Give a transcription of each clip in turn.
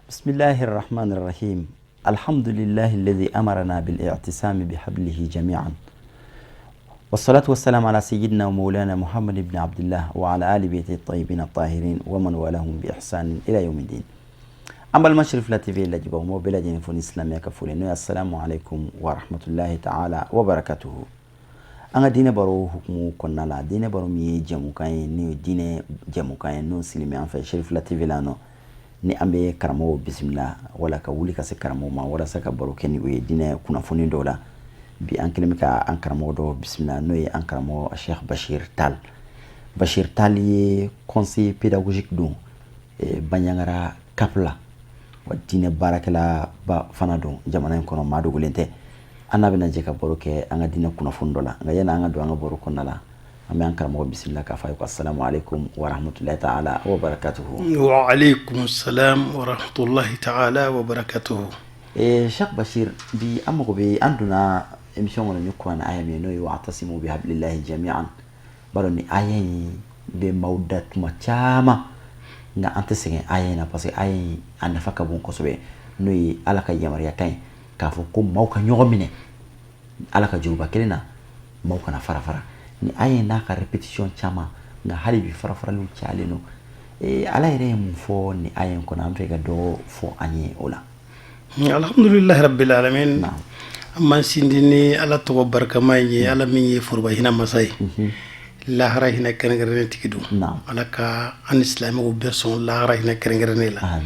بسم الله الرحمن الرحيم. الحمد لله الذي أمرنا بالاعتصام بحبله جميعا، والصلاة والسلام على سيدنا ومولانا محمد بن عبد الله وعلى آل بيته الطيبين الطاهرين ومن والاهم بإحسان إلى يوم الدين. An balima Cherifla TV lajɛbaaw, m'aw bɛɛ lajɛlen fo ni silamɛya ka foli, n'o ye assalamu alaikum wa rahmatullahi ta'ala wa barakatuhu. An ka diinɛ baro hukumu kɔnɔna la, diinɛ baro min ye jɛmukan ye, n'o ye diinɛ jɛmukan ye, n'o sigilen bɛ an fɛ Cherifla TV la nɔ, ni an bɛ karamɔgɔw bisimila wala ka wuli ka se karamɔgɔw ma walasa ka baro kɛ ni u ye diinɛ kunnafoni dɔw la. Bi an kɛlen bɛ ka an karamɔgɔ dɔ bisimila, n'o ye an karamɔgɔ Cheikh Bachir Tall. Bachir Tall ye conseiller pédagogique don Bandiagara CAP la, wa diinɛ baarakɛla ba fana don jamana in kɔnɔ, maa dogolen tɛ. An n'a bɛna jɛ ka baro kɛ an ka diinɛ kunnafoni dɔ la. Nka yanni an ka don an ka baro kɔnɔna la, an bɛ an karamɔgɔ bisimila k'a fɔ a ye ko assalamu alaikum wa rahmatullahi ta'ala wa barakatuhu. Wa alaikum salam wa rahmatullahi ta'ala wa barakatuhu. Cheikh Bachir, bi an mago bɛ, an donna émission kɔnɔ ni kuranɛ aya min ye, n'o ye wa'tasimu bihablillahi jami'an. B'a dɔn ni aya in bɛ maaw da tuma caman, nka an tɛ sɛgɛn aya in na, parce que aya in a nafa ka bon kosɛbɛ, n'o ye Ala ka yamaruya kan ye k'a fɔ ko maaw ka ɲɔgɔn minɛ Ala ka juruba kelen na, maaw kana fara fara. Ni aya in n'a ka répétition caman, nka hali bi farafaraliw cayalen don. Ala yɛrɛ ye mun fɔ ni aya in kɔnɔ? An fɛ ka dɔ fɔ an ye o la. Alhamdulillahi rabbil alamin. An b'an sindi ni Ala tɔgɔ barikama ye, Ala min ye foroba hinɛ masa ye, lahara hinɛ kɛrɛnkɛrɛnnen tigi don. Ala ka an ni silamɛw bɛɛ sɔn lahara hinɛ kɛrɛnkɛrɛnnen la.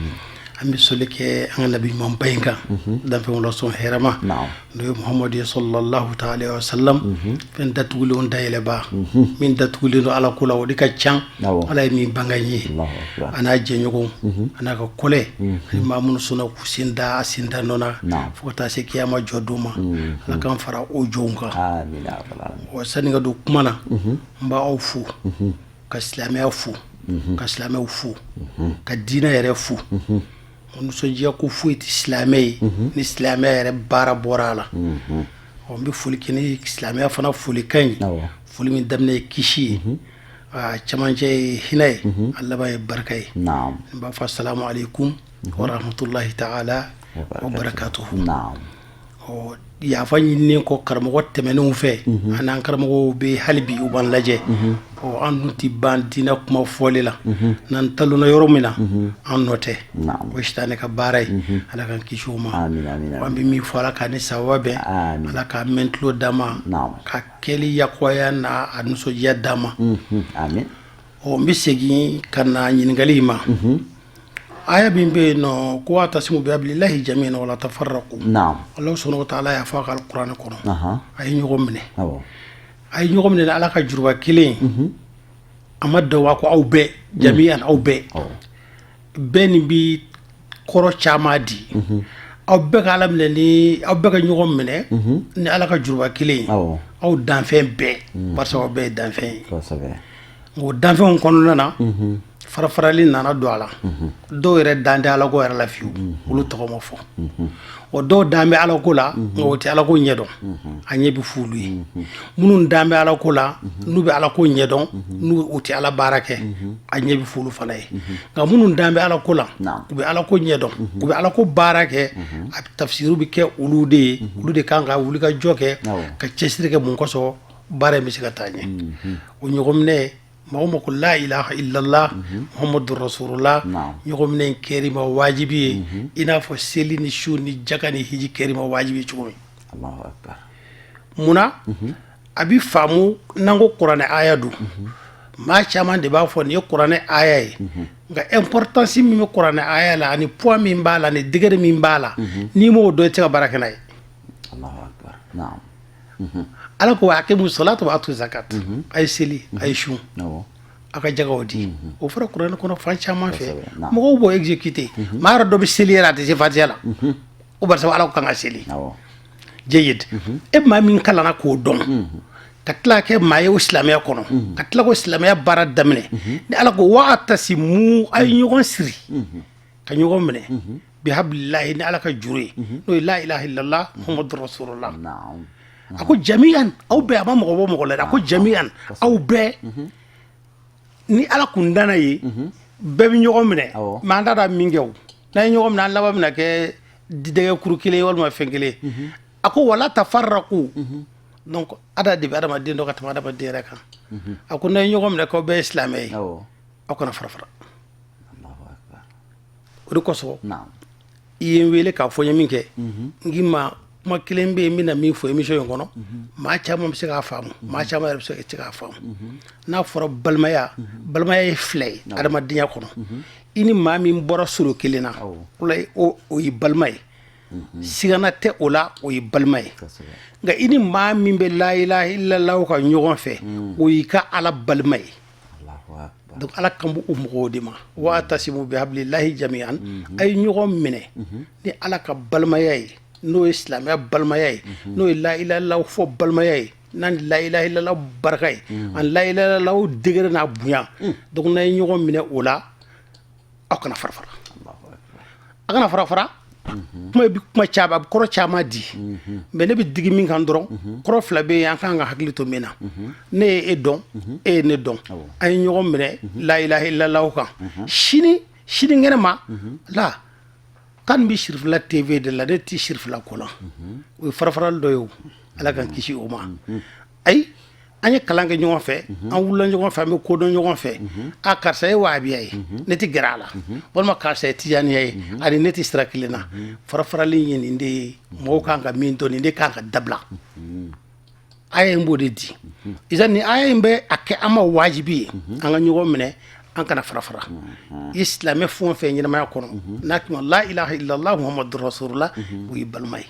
An bɛ soli kɛ an ka nabi ɲumanba in kan, danfɛnw la sɔn hɛrɛma, n'o ye Muhamadu ye sallallahu ta'ala wa sallam, fɛn datugulenw dayɛlɛba, min datugulen don Ala ko la, o de ka ca, Ala ye min bange ye, a n'a jɛɲɔgɔnw, a n'a ka kɔlɛ, ani maa minnu sɔnna k'u sen da a sen da nɔ na fo ka taa se kiyama jɔ don ma. Ala k'an fara o jɔnw kan. Wa sani ka don kuma na, n b'aw fo, ka silamɛya fo, ka silamɛw fo, ka diinɛ yɛrɛ fo. O nisɔndiya ko foyi tɛ silamɛ ye ni silamɛya yɛrɛ baara bɔra a la. Ɔ, n bɛ foli kɛ ni silamɛya fana folikan ye, foli min daminɛ ye kisi ye, a cɛmancɛ ye hinɛ ye, a laban ye barika ye. N b'a fɔ assalamu alaikum wa rahmatullahi ta'ala wa barakatuhu. Ɔ, yafa ɲininen kɔ karamɔgɔ tɛmɛnenw fɛ, ani an karamɔgɔw bɛ hali bi u b'an lajɛ. Ɔ, an dun tɛ ban diinɛ kuma fɔli la. N'an talonna yɔrɔ min na, an nɔ tɛ, o ye sitanɛ ka baara ye. Ala k'an kisi o ma. An bɛ min fɔ, Ala k'a ni sababa bɛn. Ala k'a mɛn tulo d'an ma, ka kɛli yakubaya n'a a nisɔndiya d'an ma. Ɔ, n bɛ segin ka na ɲininkali in ma. Aya min bɛ yen nɔ ko wa'tasimu bihablillahi jami'an wala tafarraqu, Ala subhanahu wa ta'ala y'a fɔ a ka alikuranɛ kɔnɔ, a ye ɲɔgɔn minɛ, a ye ɲɔgɔn minɛ ni Ala ka juruba kelen. A ma dan wa ko aw bɛɛ, jami'an, aw bɛɛ bɛɛ. Nin bi kɔrɔ caman di. Aw bɛɛ ka Ala minɛ ni aw bɛɛ ka ɲɔgɔn minɛ ni Ala ka juruba kelen ye, aw danfɛn bɛɛ, parce que aw bɛɛ ye danfɛn ye. O danfɛnw kɔnɔna na, farafarali nana don a la. Dɔw yɛrɛ dan tɛ Ala ko yɛrɛ la fiyewu, olu tɔgɔ ma fɔ. O dɔw dan bɛ Ala ko la, nka o tɛ Ala ko ɲɛdɔn, a ɲɛ bɛ f'olu ye. Minnu dan bɛ Ala ko la, n'u bɛ Ala ko ɲɛdɔn, n'u u tɛ Ala baara kɛ, a ɲɛ bɛ f'olu fana ye. Nka minnu dan bɛ Ala ko la, u bɛ Ala ko ɲɛdɔn, u bɛ Ala ko baara kɛ, a tafsiru bɛ kɛ olu de ye. Olu de kan ka wuli ka jɔ kɛ, ka cɛsiri kɛ. Mun kosɔn baara in bɛ se ka taa ɲɛ? O ɲɔgɔnminɛ, maa o maa ko la ilaha illallah muhammadu rasulullah, ɲɔgɔnminɛ in kɛr'i ma wajibi ye, i n'a fɔ seli ni su ni jaka ni hiji kɛr'i ma wajibi ye cogo min. Munna a bɛ faamu n'an ko kuranɛ aya don? Maa caman de b'a fɔ nin ye kuranɛ aya ye, nka importance min bɛ kuranɛ aya la, ani poids min b'a la, ani degré min b'a la, n'i m'o dɔn, i tɛ se ka baara kɛ n'a ye. Ala ko wa aqimu salata wa atu zakat, a ye seli, a ye sun, a ka jakaw di. O fɔra kuranɛ kɔnɔ fan caman fɛ, mɔgɔw b'o exécuter. Maa yɛrɛ dɔ bɛ seli yɛrɛ, a tɛ se fatiya la, o barisa Ala ko kan ka seli. Jeyid, e maa min kalanna k'o dɔn, ka tila kɛ maa ye o silamɛya kɔnɔ, ka tila k'o silamɛya baara daminɛ, ni Ala ko wa'tasimu, a ye ɲɔgɔn siri ka ɲɔgɔn minɛ, bihablillahi, ni Ala ka juru ye, n'o ye la ilaha illallah muhammadu rasulullah. A ko jami'an, aw bɛɛ. A ma mɔgɔ bɔ mɔgɔ la dɛ. A ko jami'an, aw bɛɛ. Ni Ala kun danna ye, bɛɛ bɛ ɲɔgɔn minɛ. Mais an t'a dɔn min kɛ, o n'an ye ɲɔgɔn minɛ, an laban bɛna kɛ didɛgɛ kuru kelen ye walima fɛn kelen. A ko wala tafarraqu. Donc Ala de bɛ adamaden dɔn ka tɛmɛ adamaden yɛrɛ kan. A ko n'a ye ɲɔgɔn minɛ k'aw bɛɛ ye silamɛ ye, aw kana fara fara. O de kosɔn i ye n wele k'a fɔ n ye min kɛ, n k'i ma, kuma kelen bɛ yen, n bɛna min fɔ émission in kɔnɔ, maa caman bɛ se k'a faamu, maa caman yɛrɛ bɛ se k'a faamu. N'a fɔra balimaya, balimaya ye fila ye adamadenya kɔnɔ. I ni maa min bɔra soro kelen na, o la o ye balima ye, sigana tɛ o la, o ye balima ye. Nka i ni maa min bɛ la ilaha illallah ka ɲɔgɔn fɛ, o y'i ka Ala balima ye. Donc Ala kan b'o mɔgɔw de ma: wa atasimu bihablillahi jami'an. A ye ɲɔgɔn minɛ ni Ala ka balimaya ye, n'o ye silamɛya balimaya ye, n'o ye la ilaha illallah fɔ balimaya ye, n'a ni la ilaha illallah barika ye, ani la ilaha illallah degré n'a bonya. Donc n'a ye ɲɔgɔn minɛ o la, aw kana fara fara, a kana fara fara. Kuma bɛ kuma caman, a bɛ kɔrɔ caman di, mais ne bɛ digi min kan dɔrɔn, kɔrɔ fila bɛ yen an kan ka hakili to min na. Ne ye e dɔn, e ye ne dɔn, an ye ɲɔgɔn minɛ la ilaha illallah kan. Sini sinikɛnɛ ma la kan bɛ Sirifila TV de la, ne tɛ Sirifila ko la, o ye farafarali dɔ ye. O Ala k'an kisi o ma. Ayi, an ye kalan kɛ ɲɔgɔn fɛ, an wulila ɲɔgɔn fɛ, an bɛ kodɔn ɲɔgɔn fɛ. A karisa ye wahabiya ye, ne tɛ gɛrɛ a la, walima karisa ye tijaniya ye, ani ne tɛ sira kelen na. Farafarali ye nin de ye, mɔgɔw kan ka min dɔn, nin de kan ka dabila. Aya in b'o de di. Isa ni aya in bɛ a kɛ an ma wajibi ye an ka ɲɔgɔn minɛ, an kana fara fara. I silamɛ fɛn o fɛn ɲɛnamaya kɔnɔ, n'a k'i ma la ilaha illallah muhammadu rasulullah, o y'i balima ye.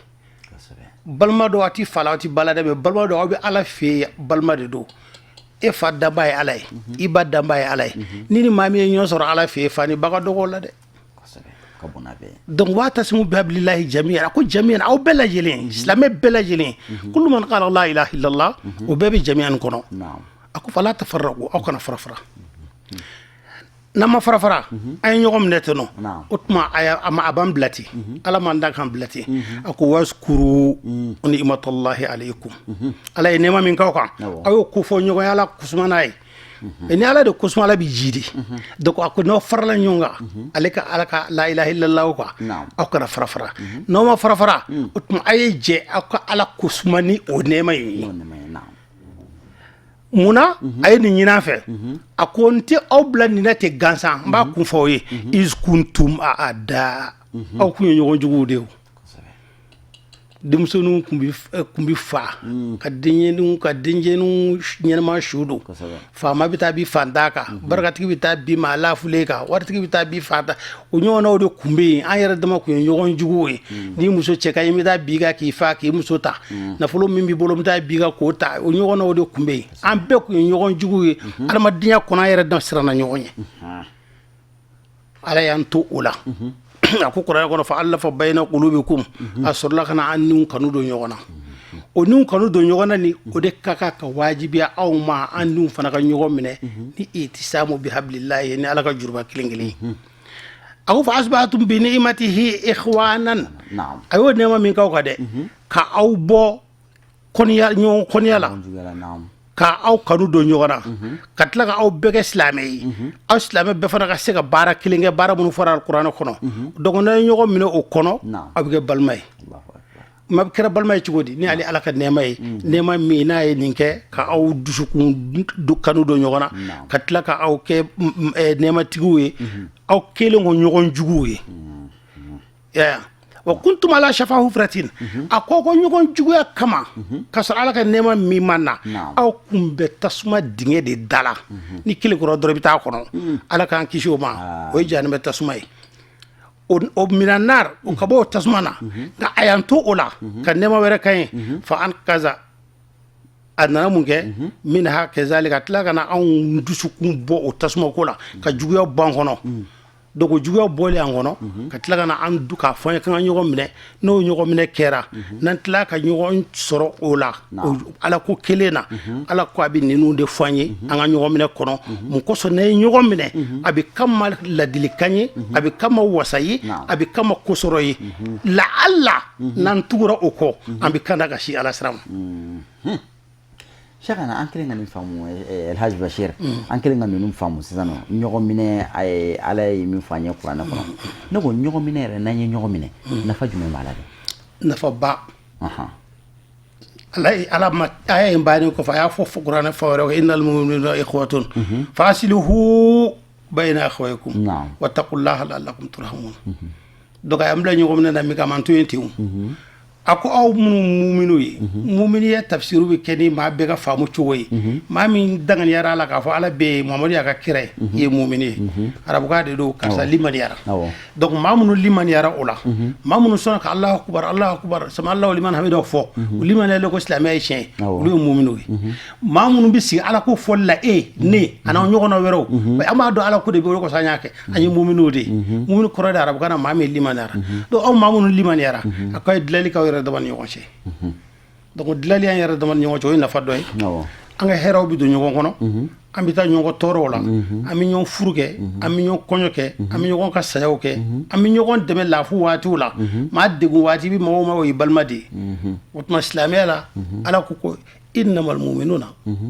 Balima dɔw, a ti fa la, aw ti ba la dɛ, mais balima dɔw, aw bɛ Ala fɛ yen, balima de don. E fa danba ye Ala ye, i ba danba ye Ala ye. Ni maa min ye ɲɔgɔn sɔrɔ Ala fɛ yen, fa ni ba ka dɔgɔ o la dɛ. Donc wa'tasimu bihablillahi jami'an. A ko jami'an, aw bɛɛ lajɛlen, silamɛ bɛɛ lajɛlen, kullu man qala la ilaha illallah, o bɛɛ bɛ jami'an kɔnɔ. A ko fala tafarraqu, aw kana fara fara. N'an ma fara fara, an ye ɲɔgɔn minɛ ten nɔ, o tuma a b'an bila ten, Ala m'an da k'an bila ten. A ko wazkuru ni'matallahi alaykum. Ala ye nɛɛma min k'aw kan, aw y'o ko fɔ ɲɔgɔn ye, Ala kusuma n'a ye. Ni Ala de kosuma, Ala bɛ jiidi. Donc a ko n'aw farala ɲɔgɔn kan, ale ka Ala ka la ilaha illallah kan, aw kana fara fara. N'aw ma fara fara, o tuma a ye jɛ aw ka Ala kosuma ni o nɛɛma in ye. Munna a ye nin ɲini an fɛ? A ko n tɛ aw bila nin na ten gansan, n b'a kun fɔ aw ye. Iz kuntum a'da, aw kun ye ɲɔgɔn juguw de ye. Denmisɛnninw kun bɛ fa ka denɲɛninw ka denjɛninw ɲɛnama su don. Faama bɛ taa bi fantan kan, barikatigi bɛ taa bi maa lafulen kan, waritigi bɛ taa bi fantan. O ɲɔgɔnnaw de kun bɛ yen. An yɛrɛ dama kun ye ɲɔgɔn juguw ye. N'i muso cɛ ka ɲi, n bɛ taa bi kan k'i fa k'i muso ta, nafolo min b'i bolo, n bɛ taa bi kan k'o ta. O ɲɔgɔnnaw de kun bɛ yen. An bɛɛ kun ye ɲɔgɔn juguw ye adamadenya kɔnɔ, an yɛrɛ dama siranna ɲɔgɔn ɲɛ. Ala y'an to o la. A ko kuranɛ kɔnɔ fa allafa bayna qulubikum. A sɔrɔla ka na an niw kanu don ɲɔgɔn na. O niw kanu don ɲɔgɔn na, ni o de ka kan ka wajibiya aw ma, an niw fana ka ɲɔgɔn minɛ ni itisamu bihablillahi, ni Ala ka juruba kelen kelen. A ko fa asbahatum bi ni'matihi ikhwanan. A y'o nɛɛma min k'aw kan dɛ, ka aw bɔ kɔniya ɲɔgɔn kɔniya la, ka aw kanu don ɲɔgɔn na, ka tila ka aw bɛɛ kɛ silamɛ ye, aw silamɛ bɛɛ fana ka se ka baara kelen kɛ, baara minnu fɔra alikuranɛ kɔnɔ. Donc n'a ye ɲɔgɔn minɛ o kɔnɔ, aw bɛ kɛ balima ye. Ma kɛra balima ye cogo di? Ni ale Ala ka nɛɛma ye, nɛɛma min n'a ye nin kɛ ka aw dusukun kanu don ɲɔgɔn na, ka tila ka aw kɛ nɛɛmatigiw ye, aw kɛlen ko ɲɔgɔn juguw ye. Wa kuntum ala shafa hufratin. A ko ko ɲɔgɔn juguya kama, ka sɔrɔ Ala ka nɛɛma min ma na, aw kun bɛ tasuma dingɛ de da la. Ni kelen kɔrɔ dɔrɔn, i bɛ taa kɔnɔ. Ala k'an kisi o ma. O ye jahanamɛ tasuma ye. O minanar, o ka bɔ o tasuma na. Nka a y'an to o la ka nɛɛma wɛrɛ kan ye. Fa an kaza, a nana mun kɛ? Minha kazalika, ka tila ka na anw dusukun bɔ o tasuma ko la, ka juguya bɔ an kɔnɔ. Donc o juguya bɔlen an kɔnɔ, ka tila ka na an du k'a fɔ an ye k'an ka ɲɔgɔn minɛ. N'o ɲɔgɔn minɛ kɛra, n'an tila ka ɲɔgɔn sɔrɔ o la, Ala ko kelen na, Ala ko a bɛ ninnu de fɔ an ye an ka ɲɔgɔn minɛ kɔnɔ. Mun kosɔn? N'an ye ɲɔgɔn minɛ, a bɛ kama ladilikan ye, a bɛ kama wasa ye, a bɛ kama kosɔrɔ ye. La alla n'an tugura o kɔ, an bɛ kanda ka si Ala sira ma. Cheikhana, an kelen ka nin faamu, Elhaji Bashir, an kelen ka ninnu faamu sisan nɔ, ɲɔgɔn minɛ, Ala ye min fɔ an ye kuranɛ kɔnɔ, ne ko ɲɔgɔn minɛ yɛrɛ, n'an ye ɲɔgɔn minɛ, nafa jumɛn b'a la dɛ? Nafaba. Ala ala ma aya in bannen kɔfɛ, a y'a fɔ kuranɛ fɔ wɛrɛ: innal mu'minuna ikhwatun fa aslihu bayna akhawaykum wattaqullaha la'allakum turhamun. Donc a y'an bila ɲɔgɔn minɛ na min kama, an to yen ten. A ko aw minnu muminu ye, muminiya tafsiru bɛ kɛ ni maa bɛɛ ka faamu cogo ye. Maa min danganiyara a la k'a fɔ Ala bɛ yen, Muhamadu y'a ka kira ye, i ye mumini ye. Arabukan de don, karisa limaniyara. Donc maa minnu limaniyara o la, maa minnu sɔnna ka Alahu akubar, Alahu akubar, sami Alahu liman hamidahu fɔ, u limaniyalen ko silamɛya ye tiɲɛ ye, olu ye muminiw ye. Maa minnu bɛ sigi Ala ko fɔli la, e ne ani an ɲɔgɔnna wɛrɛw, an b'a dɔn Ala ko de bɛ olu kosɔn an y'a kɛ, an ye muminiw de ye. Mumini kɔrɔ de arabukan na, maa min limaniyara. Donc aw maa minnu limaniyara, a k'aw ye dilali k'aw yɛrɛ dama ni ɲɔgɔn cɛ. Donc dilali an yɛrɛ dama ni ɲɔgɔn cɛ, o ye nafa dɔ ye. An ka hɛrɛw bɛ don ɲɔgɔn kɔnɔ, an bɛ taa ɲɔgɔn tɔɔrɔw la, an bɛ ɲɔgɔn furu kɛ, an bɛ ɲɔgɔn kɔɲɔ kɛ, an bɛ ɲɔgɔn ka sayaw kɛ, an bɛ ɲɔgɔn dɛmɛ lafu waatiw la. Maa degun waati bɛ mɔgɔw ma, o ye balima de ye. O tuma silamɛya la, Ala ko ko innamal mu'minuna,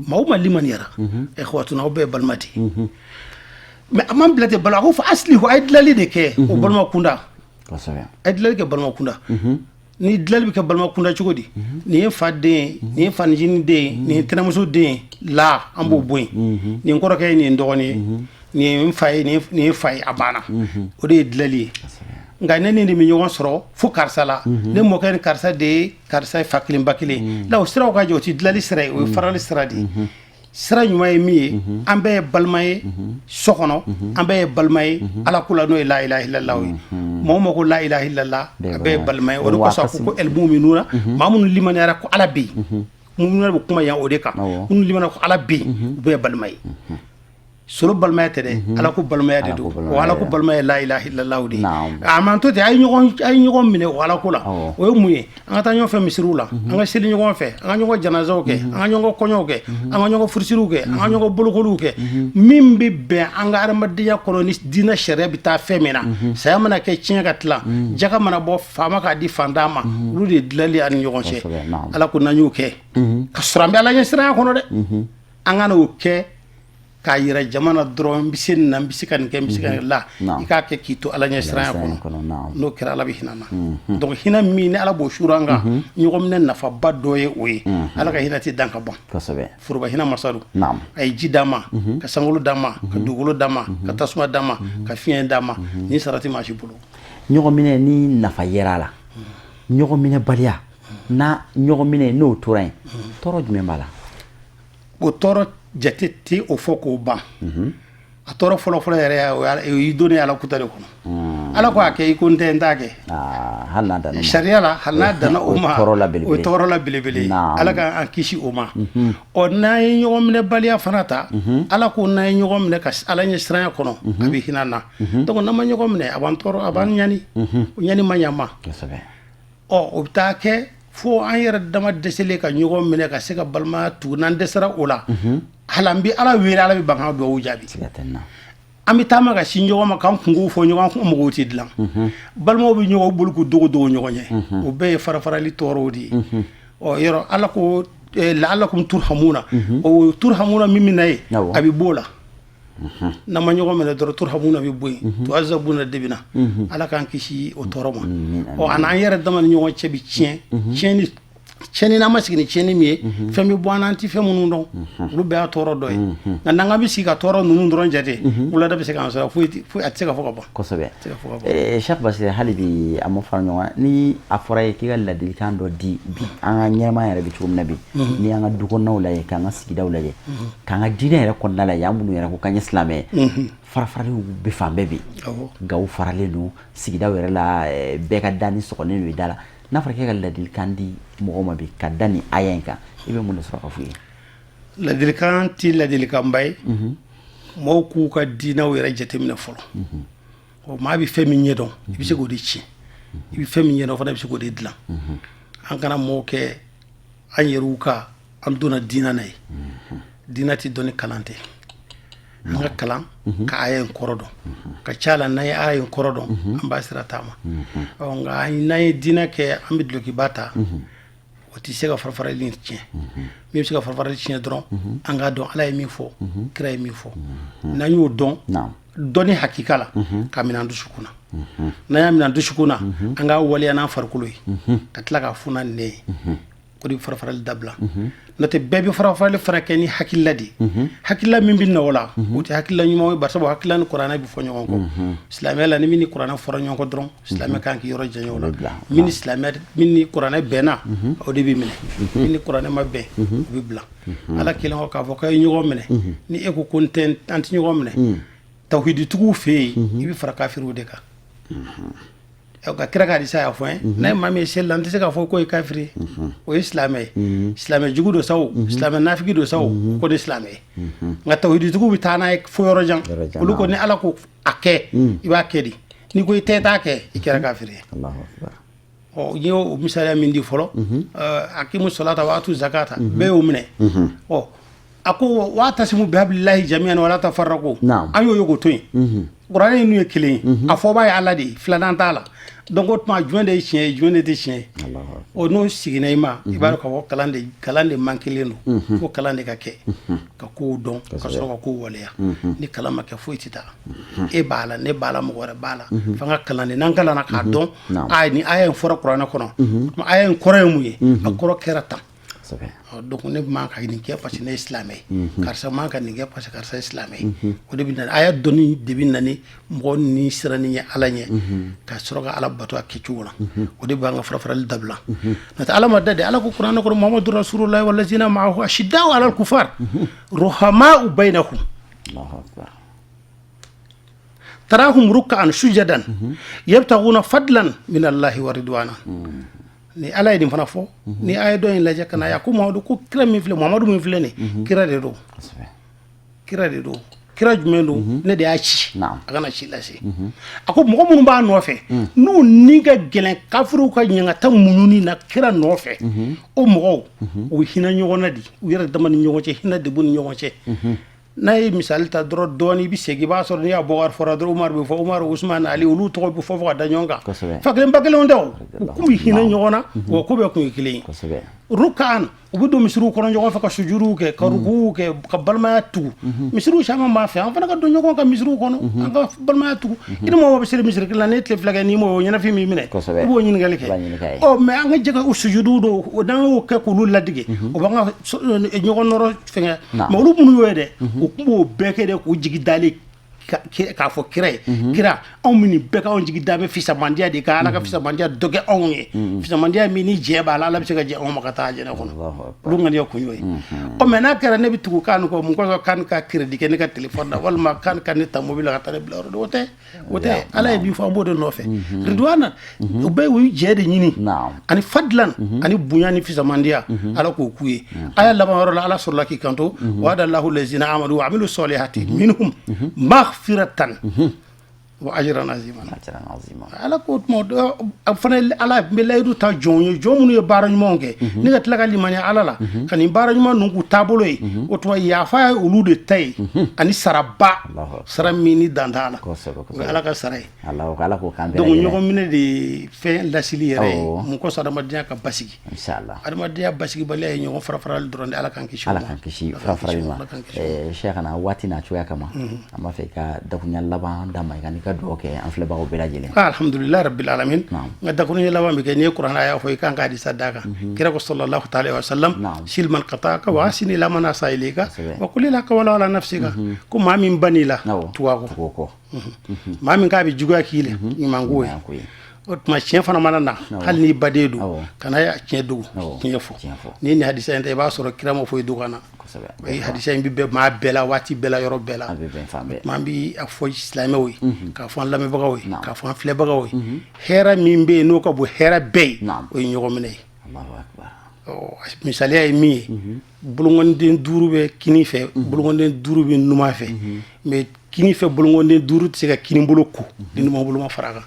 maa o maa limaniyara, ikhwatuna, aw bɛɛ ye balima de ye. Mais a man bila ten balima, a ko fa aslihu, a ye dilali de kɛ o balima kunda. A ye dilali kɛ balima kunda. Ni dilali bɛ kɛ balima kunda cogo di? Nin ye fa den ye, nin ye fanicinin den ye, nin ye tɛnɛmuso den ye la, an b'o bɔ yen. Nin kɔrɔkɛ ye, nin ye dɔgɔnin ye, nin ye n fa ye, nin ye fa ye, a banna. O de ye dilali ye. Nka ne ni nin bɛ ɲɔgɔn sɔrɔ fo karisa la, ne mɔkɛ ni karisa de ye karisa ye, fa kelen ba kelen la, o siraw ka jɛ, o tɛ dilali sira ye, o ye farali sira de ye. Sira ɲuman ye min ye, an bɛɛ ye balima ye so kɔnɔ, an bɛɛ ye balima ye Ala ko la, n'o ye la ilaha illallah ye. Maa o maa ko la ilaha illallah, a bɛɛ ye balima ye. O de kosɔn a ko ko el mu'minuna, maa minnu limaniyara ko Ala bɛ yen, mu'minuna bɛ kuma yan o de kan, minnu limaniyara ko Ala bɛ yen, u bɛɛ ye balima ye. Solo balimaya tɛ dɛ, Ala ko balimaya de don. O Ala ko balimaya ye la ilaha illallah de ye. A m'an to ten, a ye ɲɔgɔn minɛ o Ala ko la. O ye mun ye? An ka taa ɲɔgɔn fɛ misiriw la, an ka seli ɲɔgɔn fɛ, an ka ɲɔgɔn janazaw kɛ, an ka ɲɔgɔn kɔɲɔw kɛ, an ka ɲɔgɔn furusiriw kɛ, an ka ɲɔgɔn bolokoliw kɛ. Min bɛ bɛn an ka adamadenya kɔnɔ ni diinɛ sariya bɛ taa fɛn min na, saya mana kɛ, tiɲɛ ka tila, jaga mana bɔ faama k'a di fantan ma, olu de ye dilali an ni ɲɔgɔn cɛ. Ala ko n'an y'o kɛ ka sɔrɔ an bɛ Ala ɲɛsiranya kɔnɔ dɛ, an ka n'o kɛ k'a yira jama na dɔrɔn, n bɛ se nin na, n bɛ se ka nin kɛ, n bɛ se ka nin la, i k'a kɛ k'i to Ala ɲɛsiranya kɔnɔ. N'o kɛra, Ala bɛ hinɛ na. Donc hinɛ min ni Ala b'o suuru an kan, ɲɔgɔn minɛ nafaba dɔ ye o ye. Ala ka hinɛ tɛ dan ka ban. Foroba hinɛ masa don. A ye ji d'an ma, ka sankolo d'an ma, ka dugukolo d'an ma, ka tasuma d'an ma, ka fiɲɛ d'an ma. Nin sara tɛ maa si bolo. Ɲɔgɔn minɛ ni nafa yera a la, ɲɔgɔn minɛbaliya n'a ɲɔgɔn minɛ n'o tora yen, tɔɔrɔ jumɛn b'a la? O tɔɔrɔ jate tɛ o fɔ k'o ban. A tɔɔrɔ fɔlɔfɔlɔ yɛrɛ, o y'i donnen Ala kuta de kɔnɔ. Ala ko a kɛ, i ko n tɛ, n t'a kɛ. Sariya la, hali n'a danna o ma, o ye tɔɔrɔ la belebele ye. Ala ka an kisi o ma. Ɔ n'an ye ɲɔgɔn minɛbaliya fana ta, Ala ko n'an ye ɲɔgɔn minɛ ka Ala ɲɛ siranya kɔnɔ, a bɛ hinɛ an na. Donc n'an ma ɲɔgɔn minɛ, a b'an tɔɔrɔ, a b'an ɲani, o ɲani ma ɲɛ ma. Ɔ o bɛ taa kɛ fo an yɛrɛ dama dɛsɛlen ka ɲɔgɔn minɛ ka se ka balimaya tugu. N'an dɛsɛra o la, hali an bɛ Ala wele, Ala bɛ ban k'an dugawu jaabi. An bɛ taama ka sin ɲɔgɔn ma k'an kunkow fɔ ɲɔgɔn kun, mɔgɔw tɛ dilan. Balimaw bɛ ɲɔgɔn bolo k'u dogo dogo ɲɔgɔn ɲɛ, o bɛɛ ye farafarali tɔɔrɔw de ye. Ɔ yɔrɔ Ala ko la'allakum turhamuna, o turhamuna min bɛ na ye, a bɛ b'o la. N'an ma ɲɔgɔn minɛ dɔrɔn, turhamuna bɛ bɔ yen, tu'azabuna de bɛ na. Ala k'an kisi o tɔɔrɔ ma. Ɔ a n'an yɛrɛ dama ni ɲɔgɔn cɛ bɛ tiɲɛ tiɲɛni tiɲɛni, n'an ma sigi ni tiɲɛni min ye, fɛn bɛ bɔ an na, an tɛ fɛn minnu dɔn, olu bɛɛ y'a tɔɔrɔ dɔ ye. Nka n'an k'an bɛ sigi ka tɔɔrɔ ninnu dɔrɔn jate, wulada bɛ se k'an sɔrɔ, foyi a tɛ se ka fɔ ka ban. Kosɛbɛ. Cheikh Bashir, hali bi a ma fara ɲɔgɔn kan, ni a fɔra ye k'i ka ladilikan dɔ di bi, an ka ɲɛnamaya yɛrɛ bɛ cogo min na bi, ni an ka du kɔnɔnaw lajɛ, k'an ka sigidaw lajɛ, k'an ka diinɛ yɛrɛ kɔnɔna lajɛ, an minnu yɛrɛ ko k'an ye silamɛ, farafaraliw bɛ fan bɛɛ bi, gaw faralen don sigidaw yɛrɛ la, bɛɛ ka da ni sɔgɔlen don i da la. N'a fɔra k'e ka ladilikan di mɔgɔw ma bi ka da nin aya in kan, i bɛ mun de sɔrɔ ka f'u ye? Ladilikan tɛ ladilikanba ye. Mɔgɔw k'u ka diinɛw yɛrɛ jateminɛ fɔlɔ. Ɔ maa bɛ fɛn min ɲɛdɔn, i bɛ se k'o de tiɲɛ. I bɛ fɛn min ɲɛdɔn fana, i bɛ se k'o de dilan. An kana mɔgɔw kɛ an yɛrɛw ka an donna diinɛ na ye. Diinɛ tɛ dɔn ni kalan tɛ. An ka kalan ka aya in kɔrɔ dɔn. Ka ca la, n'an ye aya in kɔrɔ dɔn, an b'a sira taama. Ɔ nka n'an ye diinɛ kɛ, an bɛ dulokiba ta, o O tɛ se ka farafarali tiɲɛ. Min bɛ se ka farafarali tiɲɛ dɔrɔn, an k'a dɔn Ala ye min fɔ, kira ye min fɔ. N'an y'o dɔn, dɔnni hakika la, ka minɛ an dusukun na, n'an y'a minɛ an dusukun na, an k'a waleya n'an farikolo ye, ka tila k'a fɔ n'an nɛn ye, o de bɛ farafarali dabila. N'o tɛ, bɛɛ bɛ farafarali fana kɛ ni hakilila de ye. Hakilila min bɛ na o la, o tɛ hakilila ɲuman ye, bari sabu hakilila ni kuranɛ bɛ fɔ ɲɔgɔn kɔ silamɛya la. Ni min ni kuranɛ fɔra ɲɔgɔn kɔ dɔrɔn, silamɛ kan k'i yɔrɔ janya o la. Min ni silamɛ, min ni kuranɛ bɛnna, o de bɛ minɛ. Min ni kuranɛ ma bɛn, o bɛ bila. Ala kelen kɔ k'a fɔ k'a ye ɲɔgɔn minɛ, ni e ko ko n tɛ, an tɛ ɲɔgɔn minɛ, tawhiditigiw fɛ yen, i bɛ fara kafiriw de kan. Ka kira ka hadisa y'a fɔ n ye, n'a ye maa min ye seli la, n tɛ se k'a fɔ k'o ye kafiri ye, o ye silamɛ ye, silamɛ jugu don sa o, silamɛ nafigi don sa o, ko de silamɛ ye. Nka tawhiditigiw bɛ taa n'a ye fo yɔrɔ jan. Olu ko ni Ala ko a kɛ, i b'a kɛ de. N'i ko i tɛ t'a kɛ, i kɛra kafiri ye. Ɔ, n ye o misaliya min di fɔlɔ, akimu salata wa atu zakata, bɛɛ y'o minɛ. Ɔ, a ko wa'tasimu bihablillahi jami'an wala tafarraqu, an y'o ye k'o to yen. Kuranɛ ninnu ye kelen ye, a fɔbaa ye Ala de ye, filanan t'a la. Donc o tuma, jumɛn de ye tiɲɛ ye, jumɛn de tɛ tiɲɛ ye? O n'o siginna i ma, i b'a dɔn k'a fɔ kalan de mankelen don, fo kalan de ka kɛ ka kow dɔn, ka sɔrɔ ka kow waleya. Ni kalan ma kɛ, foyi tɛ taa. E b'a la, ne b'a la, mɔgɔ wɛrɛ b'a la, f'an ka kalan de. N'an kalanna k'a dɔn, aa, ni aya in fɔra kuranɛ kɔnɔ, aya in kɔrɔ ye mun ye? A kɔrɔ kɛra tan. Donc ne man ka nin kɛ parce que ne ye silamɛ ye, karisa man ka nin kɛ parce que karisa ye silamɛ ye. O de bɛ na, aya dɔnni de bɛ na ni mɔgɔ ni siranni ye Ala ɲɛ, ka sɔrɔ ka Ala bato a kɛcogo la. O de b'an ka farafarali dabila. N'o tɛ, Ala ma da de. Ala ko kuranɛ kɔnɔ: Muhammadu rasulullahi wallazina ma'ahu ashidda'u alal kufar ruhama'u bainahum tarahum ruk'an sujadan yabtaguna fadlan min Allahi wa ridwana. Ni Ala ye nin fana fɔ, ni a ye dɔ in lajɛ ka na, ya ko Muhamadu, ko kira min filɛ, Muhamadu min filɛ nin, kira de don, kira de don. Kira jumɛn don? Ne de y'a ci a kana ci lase. A ko mɔgɔ minnu b'a nɔfɛ, n'u ni ka gɛlɛn kafiriw ka ɲangata muɲuni na kira nɔfɛ, o mɔgɔw, u bɛ hinɛ ɲɔgɔn na di, u yɛrɛ dama ni ɲɔgɔn cɛ, hinɛ de b'u ni ɲɔgɔn cɛ. N'a ye misali ta dɔrɔn dɔɔni, i bɛ segin, i b'a sɔrɔ n'i y'a Bɔkari fɔra dɔrɔn, Umaru bɛ fɔ, Umaru, Usumani, Ali, olu tɔgɔ bɛ fɔ fo ka da ɲɔgɔn kan. Fa kelen ba kelenw tɛ o, u kun bɛ hinɛ ɲɔgɔn na, wa ko bɛɛ kun ye kelen ye. Rukaan, u bɛ don misiriw kɔnɔ ɲɔgɔn fɛ, ka sujuruw kɛ, ka rukuw kɛ, ka balimaya tugu. Misiriw caman b'a fɛ, an fana ka don ɲɔgɔn kan misiriw kɔnɔ, an ka balimaya tugu. I ni mɔgɔ bɛ seli misiri kelen na, n'i ye tile 2 kɛ, n'i m'o ɲɛnafin b'i minɛ, i b'o ɲininkali kɛ. Ɔ, mais an ka jɛ ka o sujudu dɔw, n'an y'o kɛ k'olu ladege, o b'an ka ɲɔgɔn nɔrɔ fɛngɛ. Mais olu minnu y'o ye dɛ, u tun b'o bɛɛ kɛ de k'u jigi dalen k'a fɔ kira ye: kira, anw bɛ nin bɛɛ kɛ, anw jigi da bɛ fisamandiya de kan, Ala ka fisamandiya dɔ kɛ anw ye, fisamandiya min ni jɛ b'a la, Ala bɛ se ka jɛ anw ma ka taa jɛnɛ kɔnɔ. Olu ŋaniya kun y'o ye. Ɔ, mais n'a kɛra ne bɛ tugu kan kɔ, mun kosɔn kan ka crédit kɛ ne ka téléphone na, walima kan ka ne ta mobili la ka taa ne bila yɔrɔ dɔ? O tɛ, o tɛ. Ala ye min fɔ, an b'o de nɔfɛ. Ridwana, u bɛɛ u ye jɛ de ɲini, ani fadilan, ani bonya ni fisamandiya, Ala k'o k'u ye. Aya laban yɔrɔ la, Ala sɔrɔla k'i kanto: wa'adallahu lazina amanu wa amilu solihati minhum maghfiratan wa ajran aziman. Ala ko tuma a fana, Ala bɛ layidu ta jɔnw ye, jɔn minnu ye baara ɲumanw kɛ, ni ka tila ka limaniya Ala la, ka nin baara ɲuman ninnu k'u taabolo ye, o tuma yafa ye olu de ta ye, ani saraba, sara min ni dan t'a la, o ye Ala ka sara ye. Donc ɲɔgɔn minɛ de ye fɛn lasili yɛrɛ ye. Mun kosɔn? Adamadenya ka basigi. Adamadenya basigibaliya ye ɲɔgɔn fara-farali dɔrɔn de. Ala k'an kisi o Ala ma. K'an kisi fara-farali ma. Cheikhana, waati n'a cogoya kama, an b'a fɛ i ka dakuruɲa laban d'an ma, i ka n'i ka dugawu kɛ an filɛbagaw bɛɛ lajɛlen. Alhamdulilahi rabbil alamin. N ka dakuruɲɛ laban bɛ kɛ, n'i ye kuranɛ aya fɔ, i kan ka hadisa d'a kan. Kira ko sallallahu ta'ala wa sallam: sil man qata'aka wa ahsin ila man asa ilayka wa qul ilaka wala ala nafsika. Ko maa min ban'i la, tugu a kɔ. Maa min k'a bɛ juguya k'i la, ɲuman k'o ye. O tuma tiɲɛ fana mana na, hali n'i baden don, kana tiɲɛ dogo, tiɲɛ fɔ. Ni nin hadisa in tɛ, i b'a sɔrɔ kira ma foyi dogo an na. Hadisa in bɛ bɛn maa bɛɛ la, waati bɛɛ la, yɔrɔ bɛɛ la. Tuma an bɛ a fɔ silamɛw ye, k'a fɔ an lamɛnbagaw ye, k'a fɔ an filɛbagaw ye, hɛrɛ min bɛ yen n'o ka bon hɛrɛ bɛɛ ye, o ye ɲɔgɔn minɛ ye. Misaliya ye min ye, bolonkɔniden 5 bɛ kini fɛ, bolonkɔniden 5 bɛ numan fɛ, mais kini fɛ bolonkɔniden 5 tɛ se ka kini bolo ko ni numan bolo ma fara a kan.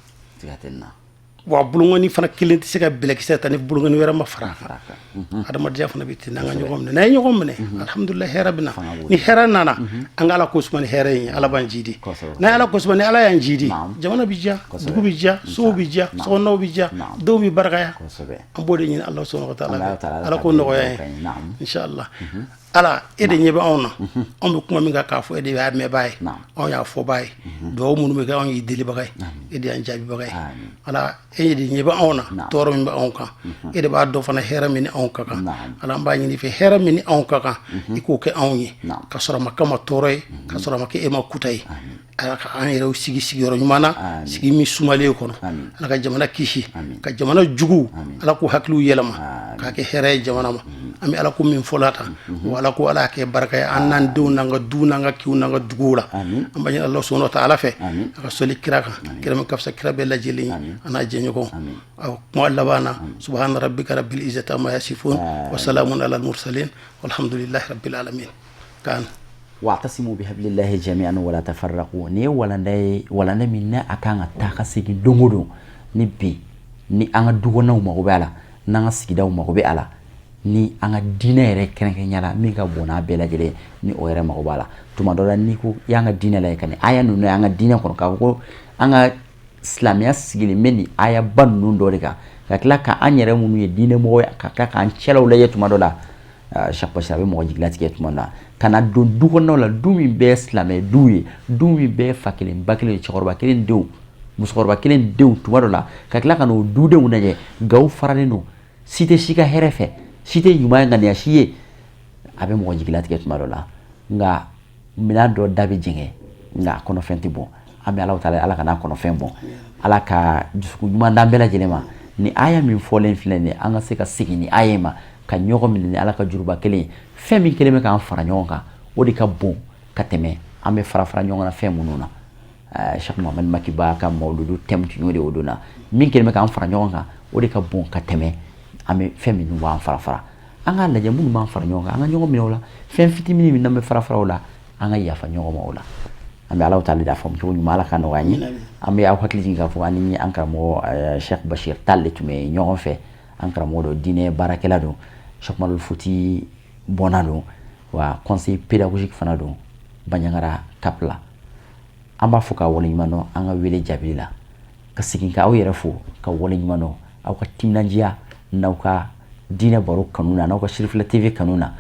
Wa bolonkɔni fana kelen tɛ se ka bɛlɛkisɛ ta ni bolonkɔni wɛrɛ ma fara a kan. Adamadenya fana bɛ ten, n'an ka ɲɔgɔn minɛ, n'an ye ɲɔgɔn minɛ, alhamdulilayi, hɛrɛ bɛ na. Ni hɛrɛ nana, an ka Ala ko suma ni hɛrɛ in ye, Ala b'an jidi. N'an ye Ala ko suma ni Ala y'an jidi, jamana bɛ diya, dugu bɛ diya, sow bɛ diya, sokɔnɔnaw bɛ diya, denw bɛ barakaya. An b'o de ɲini Ala subhanahu wa ta'ala fɛ, Ala k'o nɔgɔya an ye, inshallah. Ala, e de ɲɛ bɛ anw na, anw bɛ kuma min kan k'a fɔ, e de y'a mɛnbaa ye, anw y'a fɔbaa ye. Dugawu minnu bɛ kɛ, anw y'i delibaga ye, e de y'an jaabibaga ye. Ala, e de ɲɛ bɛ anw na, tɔɔrɔ min bɛ anw kan, e de b'a dɔn fana hɛrɛ min ni anw ka kan. Ala, an b'a ɲini i fɛ, hɛrɛ min ni anw ka kan, i k'o kɛ anw ye, ka sɔrɔ a ma kɛ ma tɔɔrɔ ye, ka sɔrɔ a ma kɛ e ma kuta ye. Ala ka an yɛrɛw sigi sigiyɔrɔ ɲuman na, sigi min sumalen kɔnɔ. Ala ka jamana kisi, ka jamana jugu, Ala k'u hakiliw yɛlɛma k'a kɛ hɛrɛ ye jamana ma. An bɛ Ala ko min fɔla tan, wa Ala ko Ala kɛ barika ye an n'an denw n'an ka du n'an ka kiw n'an ka duguw la. An b'a ɲini Ala subhanahu wa ta'ala fɛ, a ka sɔli kira kan, kira min ka fisa kira bɛɛ lajɛlen ye, a n'a jɛɲɔgɔn. A kuma laban na, subhana rabbika rabbil izzati amma yasifun wa salamun ala al mursalin walhamdulillahi rabbil alamin kan. Wa'tasimu bihablillahi jami'an wala tafarraqu. Nin ye walanda ye, walanda min n'a a kan ka taa ka segin don o don. Ni bi ni an ka dukɔnɔnaw mago bɛ a la, n'an ka sigidaw mago bɛ a la, ni an ka diinɛ yɛrɛ kɛrɛnkɛrɛnya la min ka bon n'a bɛɛ lajɛlen, ni o yɛrɛ mago b'a la. Tuma dɔ la, n'i ko i y'an ka diinɛ lajɛ ka nin aya ninnu ye an ka diinɛ kɔnɔ, k'a fɔ ko an ka silamɛya sigilen bɛ nin ayaba ninnu dɔ de kan, ka tila ka an yɛrɛ minnu ye diinɛmɔgɔ ye, ka tila k'an cɛlaw lajɛ tuma dɔ la, Cheikh Bachir, a bɛ mɔgɔ jigilatigɛ tuma dɔ la, ka na don du kɔnɔnaw la, du min bɛɛ silamɛ du ye, du min bɛɛ fa kelen ba kelen, cɛkɔrɔba kelen denw, musokɔrɔba kelen denw, tuma dɔ la ka tila ka n'o dudenw lajɛ, gaw faralen don, si tɛ si ka hɛrɛ fɛ, si tɛ ɲuman ŋaniya si ye, a bɛ mɔgɔ jigilatigɛ tuma dɔ la. Nka minɛn dɔ da bɛ jɛngɛ, nka a kɔnɔfɛn tɛ bɔn. An bɛ Ala taala, Ala ka n'a kɔnɔfɛn bɔn, Ala ka dusukun ɲuman d'an bɛɛ lajɛlen ma. Ni aya min fɔlen filɛ nin ye, an ka se ka segin ni aya in ma, ka ɲɔgɔn minɛ ni Ala ka juruba kelen ye. Fɛn min kelen bɛ k'an fara ɲɔgɔn kan, o de ka bon ka tɛmɛ an bɛ fara fara ɲɔgɔn na fɛn minnu na. Cheikh Mohamed Makiba ka mawuludu thème tun y'o de o don na. Min kelen bɛ k'an fara ɲɔgɔn kan, o de ka bon ka tɛmɛ an bɛ fɛn minnu b'an fara fara. An k'a lajɛ minnu b'an fara ɲɔgɔn kan, an ka ɲɔgɔn minɛ o la. Fɛn fitinin min n'an bɛ fara fara o la, an ka yafa ɲɔgɔn ma o la. An bɛ Ala taala da faamu cogo ɲuman, Ala ka nɔgɔya an ye. An bɛ aw hakili jigin k'a fɔ an ni an karamɔgɔ Cheikh Bachir Tall de tun bɛ ɲɔgɔn fɛ. An karamɔgɔ don, diinɛ baarakɛla don, Cheikh Umarul Futi bɔnna don, wa conseil pédagogique fana don Bandiagara CAP la. An b'a fɔ ka waleɲuman dɔn an ka wele jaabi la, ka segin ka aw yɛrɛ fo ka waleɲuman dɔn aw ka timinandiya n'aw ka diinɛ baro kanu na, n'aw ka Sirifila TV kanu na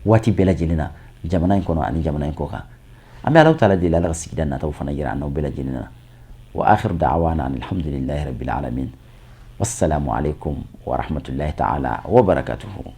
waati bɛɛ lajɛlen na, jamana in kɔnɔ ani jamana in kɔ kan. An bɛ Ala taala deli, Ala ka sigida nataw fana yira an n'aw bɛɛ lajɛlen na. Wa akhiru da'wana alhamdulillahi rabbil alamin. Wassalamu alaikum wa rahmatullahi ta'ala wa barakatuhu.